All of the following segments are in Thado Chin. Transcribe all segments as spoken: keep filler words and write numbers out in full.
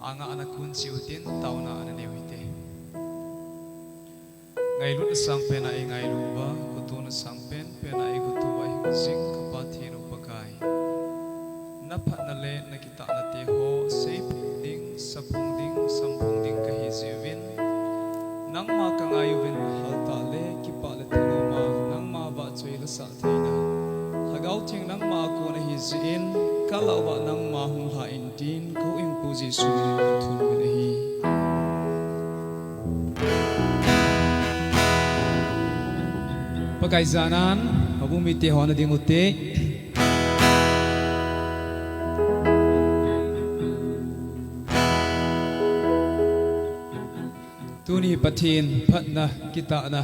Ngahna kun cheh utin, taona ana nei u hite. Ngailut asang pena eingailu uva, kotona asang pen pena eikoto uva hing jing ka Pathen u Pakai. Naphatna le nakitahna te ho, seiphong ding, saphong ding, samphong ding kahi jeh uvin. Nangma kangai uvin haltah le, kipah le thanom a, nangma vahchoi lasah theina. Lhagao Theng nangma a kon ahi jeh in, kalah uva nangma hung lha in tin, ka huhhingpu Jesu min in ka thum uvin ahi. Pakai janan, houbung mite ho nading ute. Tuni Pathen phatna kitahna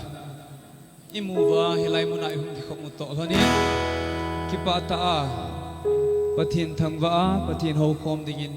imu uva, hilai muna ihung kikhop u toh lhon in, kipah tah a Pathen thangvah a, Pathen houkhom dingin